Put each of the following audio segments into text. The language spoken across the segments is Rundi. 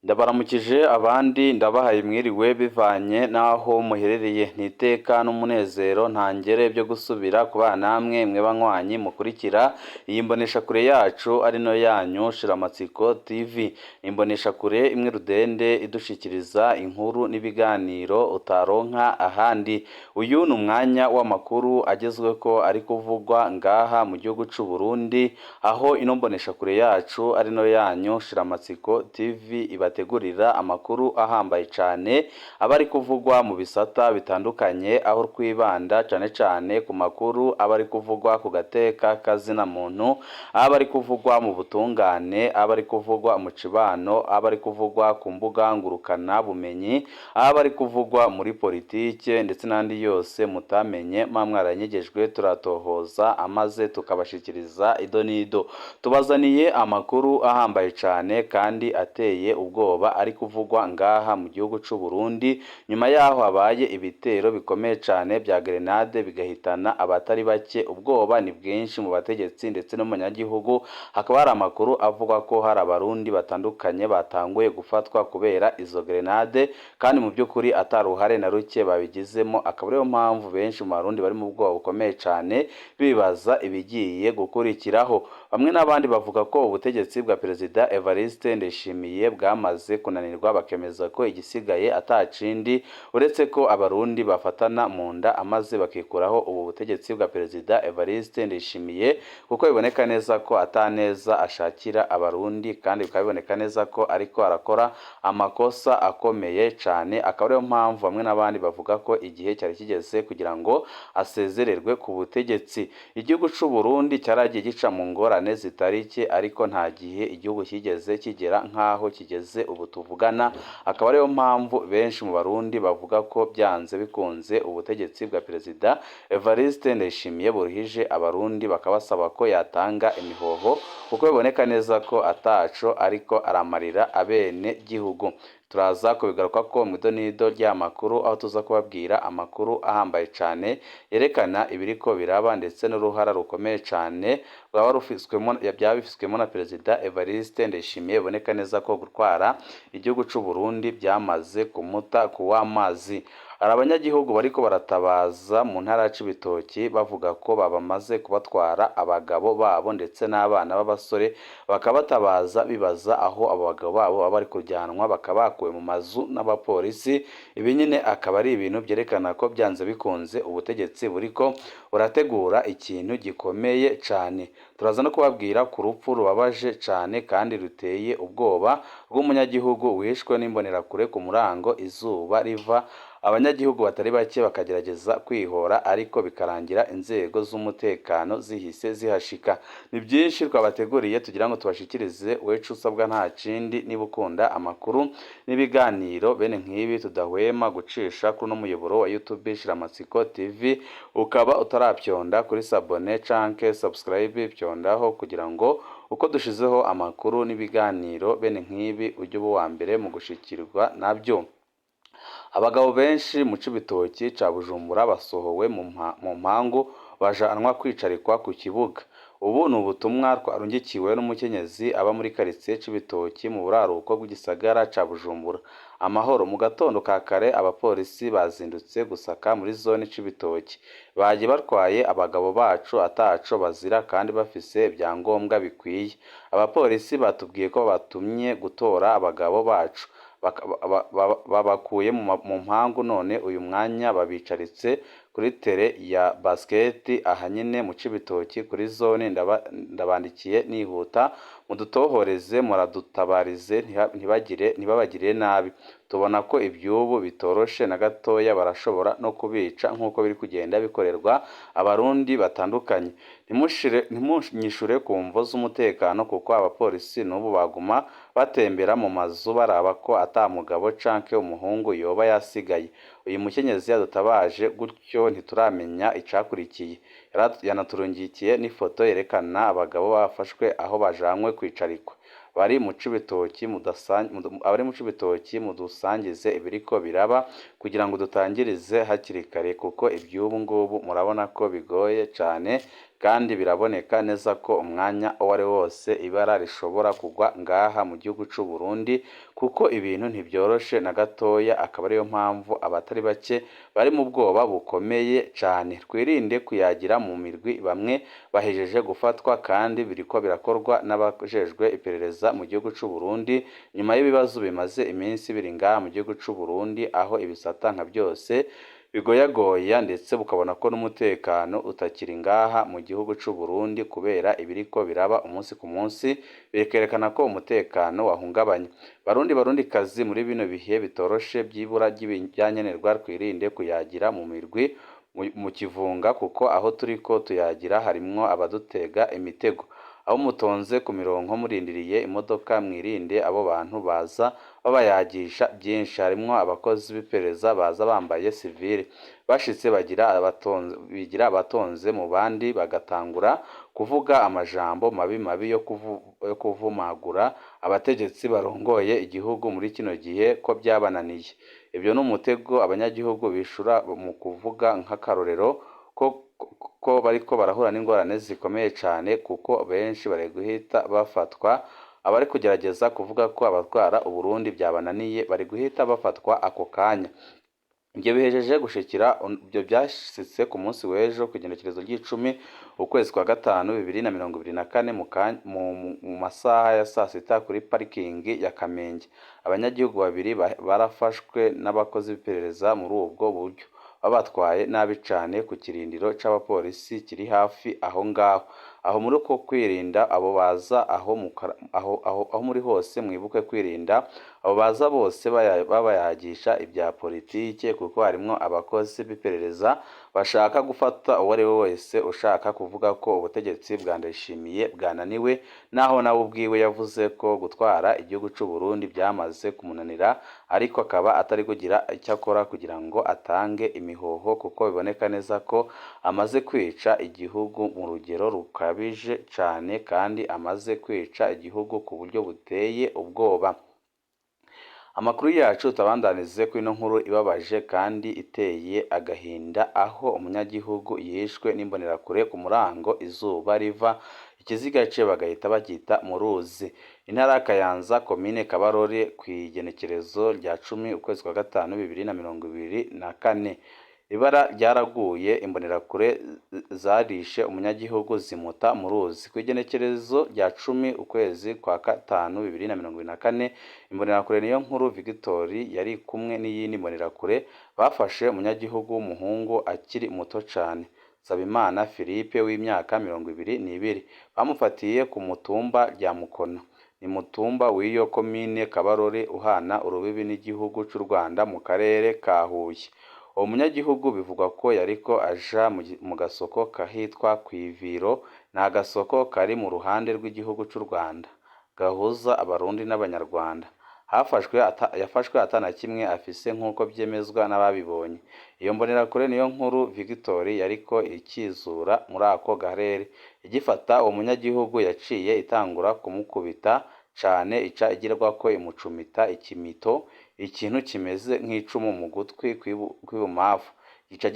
Ndabaramukije abandi ndabahaye mwiriwe bivanye n'aho muherereye. Ni iteka n'umunezero ntangere byo gusubira kubana namwe mwe banywanyi mukurikira iyi mboneshakure yacu ari no yanyu Shiramatsiko TV. Imboneshakure imwe rudende idushikiriza inkuru n'ibiganiro utaronka ahandi. Uyu ni umwanya w'amakuru agezweko ari kuvugwa ngaha mu gihugu c'u Burundi, aho ino mboneshakure yacu ari no yanyu Shiramatsiko TV ibategurira amakuru ahambaye cane aba ari kuvugwa mu bisata bitandukanye, aho twibanda cane cane ku makuru aba ari kuvugwa ku gateka kazina muntu, aba ari kuvugwa mu butungane, aba ari kuvugwa mu cibano, aba ari kuvugwa ku mbuga ngurukana bumenyi, aba ari kuvugwa muri politike ndetse n'andi yose mutamenye muba mwaranyegejwe, turatohoza amaze tukabashikiriza ido n'ido. Tubazaniye amakuru ahambaye cane kandi ateye ubwoba ari kuvugwa ngaha mu gihugu c'u Burundi, nyuma yaho habaye ibitero bikomeye cane vya grenade bigahitana abatari bake. Ubwoba ni bwinshi mu bategetsi ndetse no mu banyagihugu. Hakaba hari amakuru avuga ko hari abarundi batandukanye batanguye gufatwa kubera izo grenade, kandi mu by'ukuri ata ruhare na ruke babigizemo. Akaba ariyo mpamvu benshi mu barundi bari mu bwoba bukomeye cane, bibaza ibigiye gukurikiraho. Bamwe n'abandi bavuga ko ubutegetsi bwa Perezida Evariste Ndayishimiye bwamaze kunanirwa, bakemeza ko igisigaye atacindi uretse ko abarundi bafatana mu nda amaze bakikuraho ubu butegetsi bwa Perezida Evariste Ndayishimiye, kuko biboneka neza ko ataneza ashakira abarundi, kandi bikaba biboneka neza ko ariko arakora amakosa akomeye cane. Akaba ariyo mpamvu bamwe n'abandi bavuga ko igihe cyari kigeze kugira ngo asezererwe ku butegetsi. Igihugu c'u Burundi cyaragiye gica mu ngorane zitari ke, ariko nta gihe igihugu kigeze kigera nk'aho kigeze ubu tuvugana. Akaba ariyo mpamvu benshi mu barundi bavuga ko byanze bikunze ubutegetsi bwa Perezida Evariste Ndayishimiye buruhije abarundi, bakabasaba ko yatanga imihoho kuko biboneka neza ko ataco ariko aramarira abene gihugu. Turaza kubigaruka ko mu idonido ry'amakuru, aho tuza kubabwira amakuru ahambaye cane yerekana ibiriko biraba ndetse n'uruhara rukomeye cane rwaba rufiswemo, byaba bifiswemo na Perezida Evariste Ndayishimiye. Biboneka neza ko gutwara igihugu c'u Burundi byamaze kumuta kuw'amazi. Hari abanyagihugu bariko baratabaza mu ntara ya Cibitoki, bavuga ko babamaze kubatwara abagabo babo ndetse n'abana b'abasore, bakabatabaza bibaza aho abo bagabo babo baba bari kujyanwa, bakaba bakuwe mu mazu n'abapolisi. Ibi nyine akaba ari ibintu byerekana ko byanze bikunze ubutegetsi buriko burategura ikintu gikomeye cane. Turaza no kubabwira ku rupfu rubabaje cane kandi ruteye ubwoba rw'umunyagihugu wishwe n'imbonerakure ku murango izuba riva, abanyagihugu batari bake bakagerageza kwihora ariko bikarangira inzego z'umutekano zihise zihashika. Ni byinshi twabateguriye tugira ngo tubashikirize. Wecu usabwa nta kindi, niba ukunda amakuru n'ibiganiro bene nk'ibi tudahwema gucisha kuri uno muyoboro wa YouTube Shiramatsiko TV, ukaba utarapyonda kuri s'abonner canke subscribe, pyondaho kugira ngo uko dushizeho amakuru n'ibiganiro bene nk'ibi ujye uba uwa mbere mu gushikirwa nabyo. Abagabo benshi mu Cibitoki ca Bujumbura basohowe mu mpangu bajanwa kwicarikwa ku kibuga. Ubu ni ubutumwa twarungikiwe n'umukenyezi aba muri quartier Cibitoki mu buraruko bw'igisagara ca Bujumbura. Amahoro mu gatondo ka kare, abapolisi bazindutse gusaka muri zone Cibitoki. Baje batwaye abagabo bacu ataco bazira kandi bafise ibyangombwa bikwiye. Abapolisi batubwiye ko batumye gutora abagabo bacu, babakuye mu mpangu, none uyu mwanya babicaritse kuri terrain ya basket aha nyene mu Cibitoki kuri zone. Ndabandikiye nihuta, mudutohoreze, muradutabarize ntibagire ntibabagirire nabi. Tubona ko ivy'ubu bitoroshe na gatoya, barashobora no kubica nk'uko biri kugenda bikorerwa abarundi batandukanye. Ntimunyishure ku mvo z'umutekano, kuko abapolisi n'ubu baguma batembera mu mazu baraba ko ata mugabo canke umuhungu yoba yasigaye. Uyu mukenyezi yadutabaje gutyo, ntituramenya icakurikiye. Yanaturungikiye n'ifoto yerekana abagabo bafashwe aho bajanywe kwicarikwa. Bari mu Cibitoki, abari mu Cibitoki mudusangize ibiriko biraba kugira ngo dutangirize hakiri kare, kuko ivy'ubu ngubu murabona ko bigoye cane. Kandi biraboneka neza ko umwanya uwo ari wose ibara rishobora kugwa ngaha mu gihugu c'u Burundi, kuko ibintu ntibyoroshe na gatoya, akaba ariyo mpamvu abatari bake bari mu bwoba bukomeye cane. Twirinde kuyagira mu mirwi bamwe bahejeje gufatwa, kandi biriko birakorwa n'abajejwe iperereza mu gihugu c'u Burundi, nyuma y'ibibazo bimaze iminsi biri ngaha mu gihugu c'u Burundi, aho ibisata nka byose bigoyagoya, ndetse ukabona ko n'umutekano utakiri ngaha mu gihugu c'u Burundi kubera ibiriko biraba umunsi ku munsi, bikerekana ko umutekano wahungabanye. Barundi, barundikazi, muri bino bihe bitoroshe by'ibura ry'ibyankenerwa, twirinde kuyagira mu mirwi mu kivunga, kuko aho turiko tuyagira harimwo abadutega imitego. Abo mutonze ku mirongo murindiriye imodoka, mwirinde abo bantu baza babayagisha byinshi. Harimwo abakozi b'iperereza baza bambaye sivile, bashitse bagira abatonze, bigira abatonze mu bandi, bagatangura kuvuga amajambo mabi mabi yo kuvumagura abategetsi barongoye igihugu muri kino gihe ko byabananiye. Ibyo ni umutego abanyagihugu bishura mu kuvuga nk'akarorero ko bariko barahura n'ingorane zikomeye cane, kuko benshi bari guhita bafatwa. Abari kugerageza kuvuga ko abatwara Uburundi byabananiye bari guhita bafatwa ako kanya. Ibyo bihejeje gushikira, ibyo byashitse ku munsi w'ejo ku igenekerezo ry'icumi ukwezi kwa gatanu 2024 mu masaha ya saa sita kuri parikingi ya Kamenge. Abanyagihugu babiri barafashwe n'abakozi b'iperereza muri ubwo buryo, babatwaye nabi cane ku kirindiro c'abapolisi kiri hafi aho ngaho. Aho muri uko kwirinda abo baza, aho muri hose mwibuke kwirinda abo baza bose babayagisha ibya politike, kuko harimwo abakozi b'iperereza bashaka gufata uwo ari we wese ushaka kuvuga ko ubutegetsi bwa Ndayishimiye bwananiwe, naho nawe ubwiwe yavuze ko gutwara igihugu c'u Burundi byamaze kumunanira, ariko akaba atari kugira icyo akora kugira ngo atange imihoho, kuko biboneka neza ko amaze kwica igihugu mu rugero rukabije cane, kandi amaze kwica igihugu ku buryo buteye ubwoba. Amakuru yacu tabandanize kuri ino nkuru ibabaje kandi iteye agahinda, aho umunyagihugu yishwe n'imbonerakure ku murango izuba riva, ikiziga ce bagahita bagita mu ruzi. Intara ya Kayanza, komine Kabarore, kw'igenekerezo rya 10 ukwezi kwa gatanu 2024, ibara ryaraguye, imbonerakure zarishe umunyagihugu zimuta mu ruzi. Kw'igenekerezo rya 10 ukwezi kwa gatanu 2024, imbonerakure niyo nkuru Victor yari kumwe n'iyindi mbonerakure bafashe umunyagihugu w'umuhungu akiri muto cane, Nsabimana Philippe w'imyaka 22, bamufatiye ku mutumba rya Mukono, ni mutumba w'iyo komine Kabarore uhana urubibi n'igihugu c'u Rwanda mu karere ka Huye. Uwo munyagihugu bivugwa ko yariko aja mu gasoko kahitwa kw'Iviro, ni agasoko kari mu ruhande rw'igihugu c'u Rwanda gahuza Abarundi n'Abanyarwanda. Yafashwe atana kimwe afise, nk'uko vyemezwa n'ababibonye. Iyo mbonerakure niyo nkuru Victor yariko ikizura muri ako karere. Igifata uwo munyagihugu yaciye itangura kumukubita cane, ica igirwako imucumita ikimito, ikintu kimeze nk'icumu, mu gutwi kw'ibumamfu, gica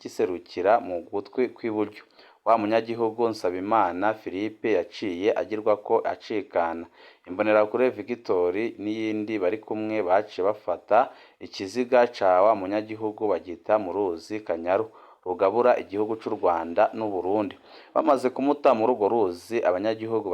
giserukira mu gutwi kw'iburyo. Wa munyagihugu Nsabimana Philippe yaciye agirwako acikana. Imbonerakure Victor n'iyindi bari kumwe baciye bafata ikiziga ca wa munyagihugu bagita mu ruzi Kanyaru rugabura igihugu c'u Rwanda n'Uburundi. Bamaze kumuta muri urwo ruzi, abanyagihugu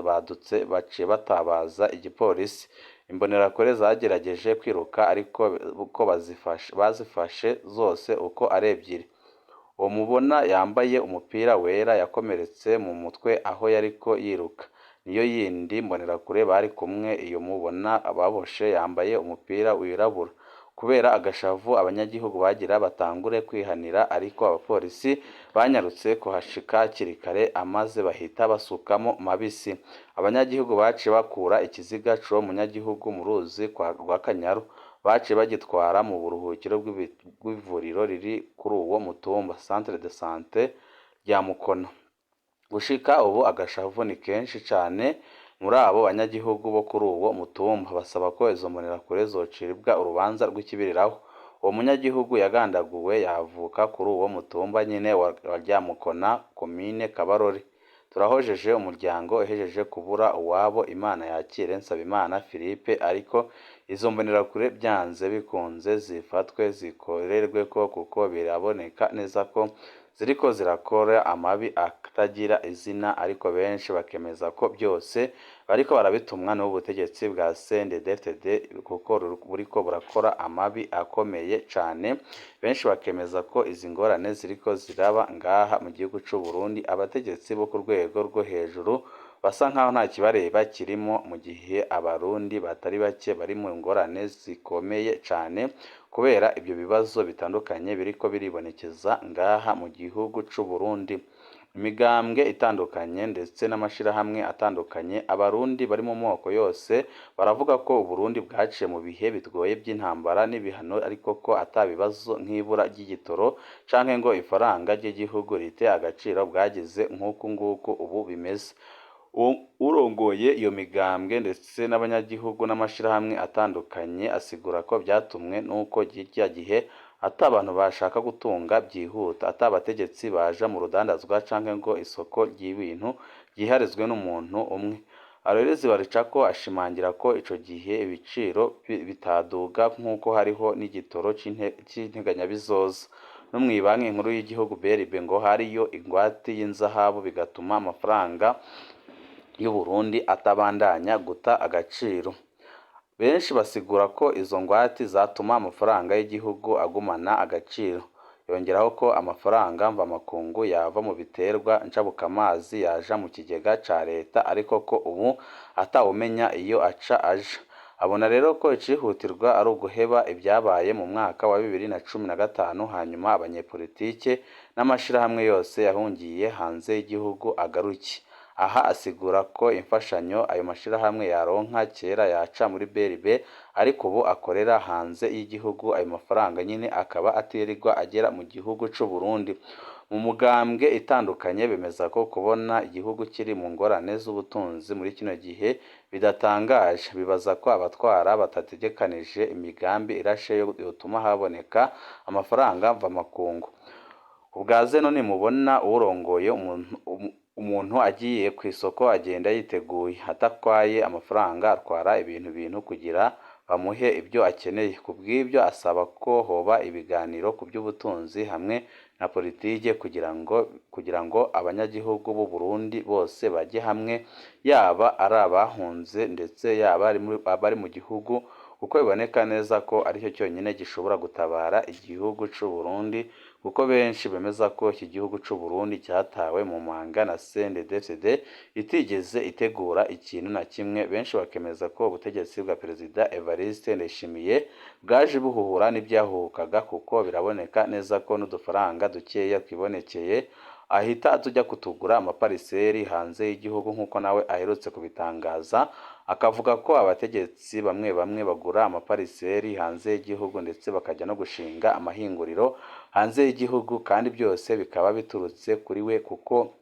badutse baciye batabaza igipolisi. Imbonerakure zagerageje kwiruka, ariko ko bazifashe zose uko ari ebyiri. Uwo mubona yambaye umupira wera yakomeretse mu mutwe aho yariko yiruka, niyo yindi mbonerakure bari kumwe. Iyo mubona baboshe yambaye umupira wirabura. Kubera agashavu abanyagihugu bagira batangure kwihanira, ariko abapolisi banyarutse kuhashika hakiri kare, amaze bahita basukamo mabisi. Abanyagihugu baciye bakura ikiziga c'uwo munyagihugu mu ruzi rwa Kanyaru, baciye bagitwara mu buruhukiro bw'ivuriro riri kuri uwo mutumba, centre de santé rya Mukono. Gushika ubu agashavu ni kenshi cane muri abo banyagihugu bo kuri uwo mutumba, basaba ko izo mbonerakure zocibwa urubanza rw'ikibiriraho. Uwo munyagihugu yagandaguwe yavuka kuri uwo mutumba nyene wa Ryamukona, komine Kabarore. Turahojeje umuryango uhejeje kubura uwabo, Imana yakire Nsabimana Philippe, ariko izo mbonerakure byanze bikunze zifatwe zikorerweko kuko biraboneka neza ko ziriko zirakora amabi atagira izina, ariko benshi bakemeza ko byose bariko barabitumwa n'ubu butegetsi bwa CNDD-FDD kuko buriko burakora amabi akomeye cane. Benshi bakemeza ko izi ngorane ziriko ziraba ngaha mu gihugu c'u Burundi, abategetsi bo ku rwego rwo hejuru basa nkaho nta kibareba kirimo, mu gihe abarundi batari bake bari mu ngorane zikomeye cane kubera ibyo bibazo bitandukanye biriko biribonekeza ngaha mu gihugu c'u Burundi. Imigambwe itandukanye ndetse n'amashirahamwe atandukanye, abarundi bari mu moko yose baravuga ko Uburundi bwaciye mu bihe bigoye by'intambara n'ibihano, ariko ko ata bibazo nk'ibura ry'igitoro canke ngo ifaranga ry'igihugu rite agaciro bwagize nk'uku nguku ubu bimeze. Urongoye iyo migambwe ndetse n'abanyagihugu n'amashirahamwe atandukanye asigura ko vyatumwe n'uko kirya gihe ata bantu bashaka gutunga vyihuta, ata bategetsi baja mu rudandazwa canke ngo isoko ry'ibintu ryiharizwe n'umuntu umwe. Aloys Baricako ashimangira ko ico gihe ibiciro bitaduga nk'uko hariho n'igitoro c'integanyabizoza. No mw'ibanki nkuru y'igihugu BRB ngo hariyo ingwati y'inzahabu, bigatuma amafaranga y'Uburundi atabandanya guta agaciro. Benshi basigura ko izo ngwati zatuma amafaranga y'igihugu agumana agaciro. Yongeraho ko amafaranga mvamakungu yava mu biterwa ncabukamazi yaja mu kigega ca leta, ariko ko ubu atawumenya iyo aca aja. Abona rero ko icihutirwa ari uguheba ibyabaye mu mwaka wa 2015, hanyuma abanyepolitike n'amashirahamwe yose yahungiye hanze y'igihugu agaruke. Aha asigura ko imfashanyo ayo mashirahamwe yaronka kera yaca muri BRB, ariko ubu akorera hanze y'igihugu, ayo mafaranga nyine akaba atirirwa agera mu gihugu c'u Burundi. Mu mugambwe itandukanye bemeza ko kubona igihugu kiri mu ngorane z'ubutunzi muri kino gihe bidatangaje. Bibaza ko abatwara batategekanije imigambi irashe yotuma haboneka amafaranga mvamakungu. Kubwa Zeno ntimubona uwurongoye umuntu agiye ku isoko agenda yiteguye, adatwaye amafaranga, atwara ibintu bintu kugira bamuhe ibyo akeneye. Kubw'ibyo asaba ko hoba ibiganiro ku by'ubutunzi hamwe na politike kugira ngo abanyagihugu b'u Burundi bose bajye hamwe, yaba ari abahunze ndetse yaba abari mu gihugu, kuko biboneka neza ko aricyo cyonyine gishobora gutabara igihugu c'u Burundi, kuko benshi bemeza ko iki gihugu c'u Burundi cyatawe mu manga na CNDD-FDD itigeze itegura ikintu na kimwe. Benshi bakemeza ko ubutegetsi bwa Perezida Evariste Ndayishimiye bwaje buhuhura n'ibyahuhukaga, kuko biraboneka neza ko n'udufaranga dukeya twibonekeye ahita tujya kutugura amapariseri hanze y'igihugu, nk'uko nawe aherutse kubitangaza, akavuga ko abategetsi bamwe bamwe bagura amapariseri hanze y'igihugu ndetse bakajya no gushinga amahinguriro hanze y'igihugu, kandi byose bikaba biturutse kuri we, kuko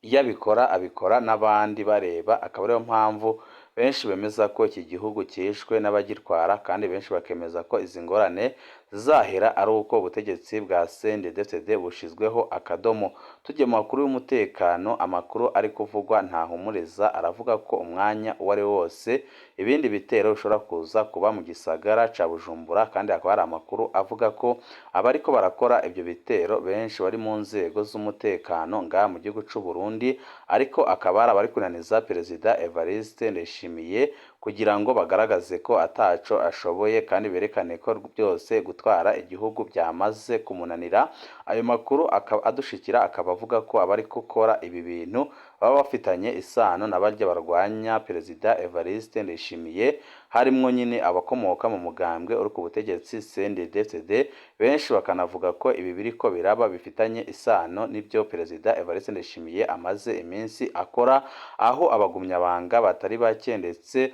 iyo abikora abikora n'abandi bareba. Akaba ariyo mpamvu benshi bemeza ko iki gihugu cyishwe n'abagitwara, kandi benshi bakemeza ko izi ngorane zizahera ari uko ubutegetsi bwa CNDD-FDD bushizweho akadomo. Tujye mu makuru y'umutekano, amakuru ari kuvugwa ntahumuriza, aravuga ko umwanya uwo ari wo wose ibindi bitero bishobora kuza kuba mu gisagara ca Bujumbura, kandi hakaba hari amakuru avuga ko abariko barakora ibyo bitero benshi bari mu nzego z'umutekano ngaha mu gihugu c'u Burundi, ariko akaba ari abari kunaniza Perezida Evariste Ndayishimiye kugira ngo bagaragaze ko ataco ashoboye, kandi berekane ko byose gutwara igihugu byamaze kumunanira. Ayo makuru adushikira akaba avuga ko abari gukora ibi bintu baba bafitanye isano na barya barwanya Perezida Evariste Ndayishimiye, harimwo nyine abakomoka mu mugambwe uri ku butegetsi CNDD-FDD. Benshi bakanavuga ko ibi biriko biraba bifitanye isano n'ibyo Perezida Evariste Ndayishimiye amaze iminsi akora, aho abagumyabanga batari bake ndetse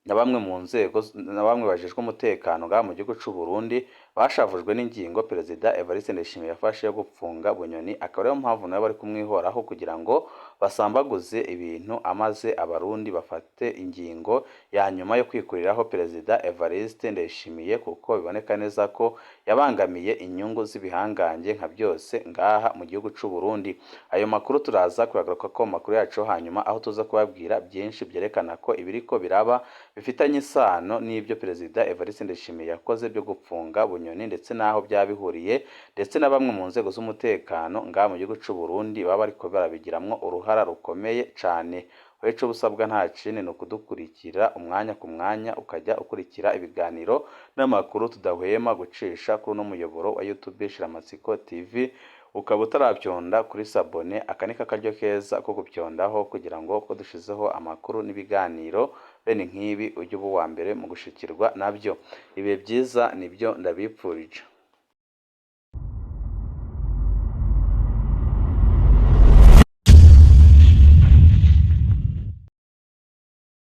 na bamwe mu nzego na bamwe bajejwe umutekano ngaha mu gihugu c'u Burundi Bashavujwe n'ingingo Perezida Evariste Ndayishimiye yafashe yo gupfunga Bunyoni, akaba ariyo mpamvu nabo bari kumwihoraho kugira ngo basambaguze ibintu, amaze Abarundi bafate ingingo ya nyuma yo kwikuriraho Perezida Evariste Ndayishimiye, kuko biboneka neza ko yabangamiye inyungu z'ibihangange nka byose ngaha mu gihugu c'u Burundi. Ayo makuru turaza kuyagaruka ko mu makuru yacu hanyuma, aho tuza kubabwira byinshi byerekana ko ibiriko biraba bifitanye isano n'ibyo Perezida Evariste Ndayishimiye yakoze byo gupfunga Bunyoni, ndetse n'aho byaba bihuriye, ndetse na bamwe mu nzego z'umutekano ngaha mu gihugu c'u Burundi baba bariko barabigiramwo uruhara rukomeye cane. Wewe ico usabwa nta kindi ni ukudukurikira umwanya ku mwanya, ukajya ukurikira ibiganiro n'amakuru tudahwema gucisha kuri uno muyoboro wa YouTube Shiramatsiko TV. Ukaba utarabyonda kuri s'abonner, aka ni akaryo keza ko gupyondaho kugira ngo ko dushizeho amakuru n'ibiganiro bene nk'ibi ujye uba uwa mbere mu gushikirwa nabyo. Ibihe byiza nibyo ndabipfurije.